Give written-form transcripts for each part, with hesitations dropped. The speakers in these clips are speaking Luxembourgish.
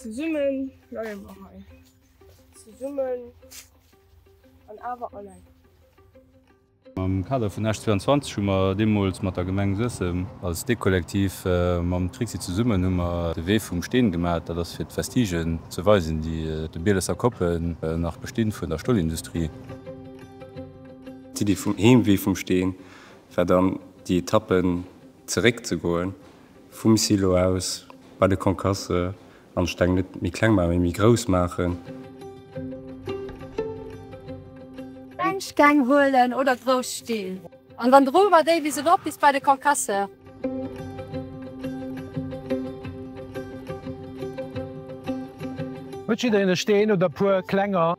Zesumme leie mer hei. Zesummen an awer alleng. Am Kader vun Esch 22 hu mer deemools mat der Gemeng Suessem als Dekollektiv mam Trixi zesummen hu mer de Wee vum Steen gemat. Dat ass fir d'Vestigen ze weisen, déi op de Bielesser Koppen nach bestinn vun der Stolindustrie. D'Iddi vum Heemwee vum Steen war dann déi Etappen zeréck ze goen, vum Silo aus bei de Concasseur an d'Steng net méi kleng maachen, mee méi grouss maachen. Kleng Steng huelen oder grouss Steen an dann droe mer déi bis erop bis bei de Concasseur. Huet jiddereen e Steen oder puer klenger?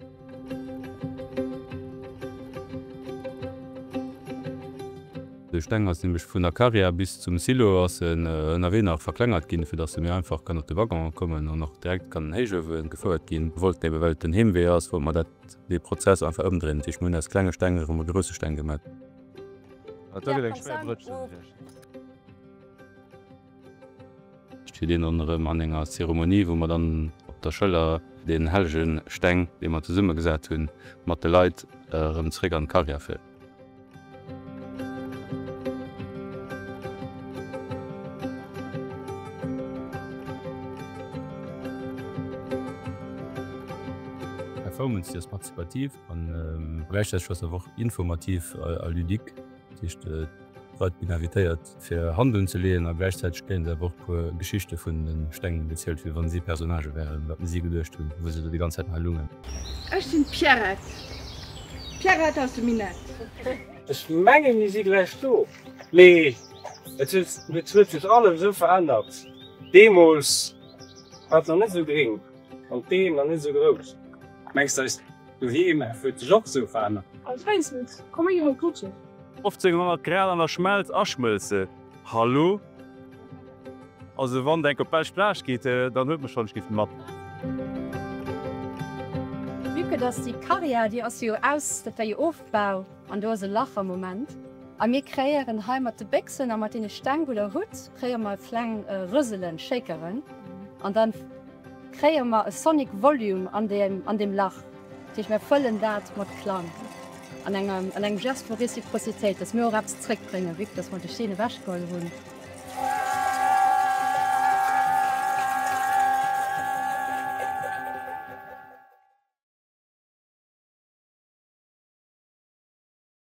De Steng ass nämlech vun der Carrière bis zum Silo ass en ënnerwee nach verklengert ginn, fir dass e méi einfach kann op de Waggon kommen an och direkt kann en Héichuewe gefouert ginn. Mir wollten ebe well et den Heemwee ass, wollte mer dat dee Prozess einfach ëmdréinen. Dat heescht mir hunn aus klenge Steng erëm e grousse Steng gemat. Da gëtt eng schwéier Brëtsch, soen ech iech. Fir deen dann erëm an enger Zeremonie, wou mer dann op der Schëller deen hellege Steng, dee mer zesumme gesat hunn, mat de Leit erëm zréck an d'Carrière féieren. D'Performance, déi ass participativ an gläichzäiteg ass se awer och informativ a ludique. Dat heescht, d'Leit ginn invitéiert, fir Hand unzeleeën a gläichzäiteg kréie se awer och e puer Geschichte vun de Steng gezielt, wéi wann si Personnagë wären, wat si geduecht hunn, wou se do déi ganz Zäit hei lungen. Ech sinn d'Pierrette, d'Pierrette aus dem Minett. Ech mengen mir si gläich do, mee et huet sech alles esou verännert. Deemools war et nach net esou gréng an d'Beem nach net esou grouss. Mengs de eist Doheem huet sech och esou verännert? Ech weess net, komm mir ginn haut rutschen. 1500 Grad an der Schmelz aschmëlze, hallo? Also wann der enk op d'belsch Plage geet, dann huelt mech schonn, ech géif mat. Vue que dass déi Carrière, déi ass jo aus, dat war jo Ofbau an do ass e Lach am Moment a mir kreéieren hei mat de Béchsen a mat deene Steng wou der hutt, kreéiere mer kleng Rëselen, Shakeren an dann Kréie mer e Sonic Volume an deem, an deem Lach. Dat heescht, mir fëllen dat mat Klang an engem, an engem Geste vu Reciprocitéit, dass mir och eppes zréckbréngen, vue que dass mer de Steen ewechgeholl hunn.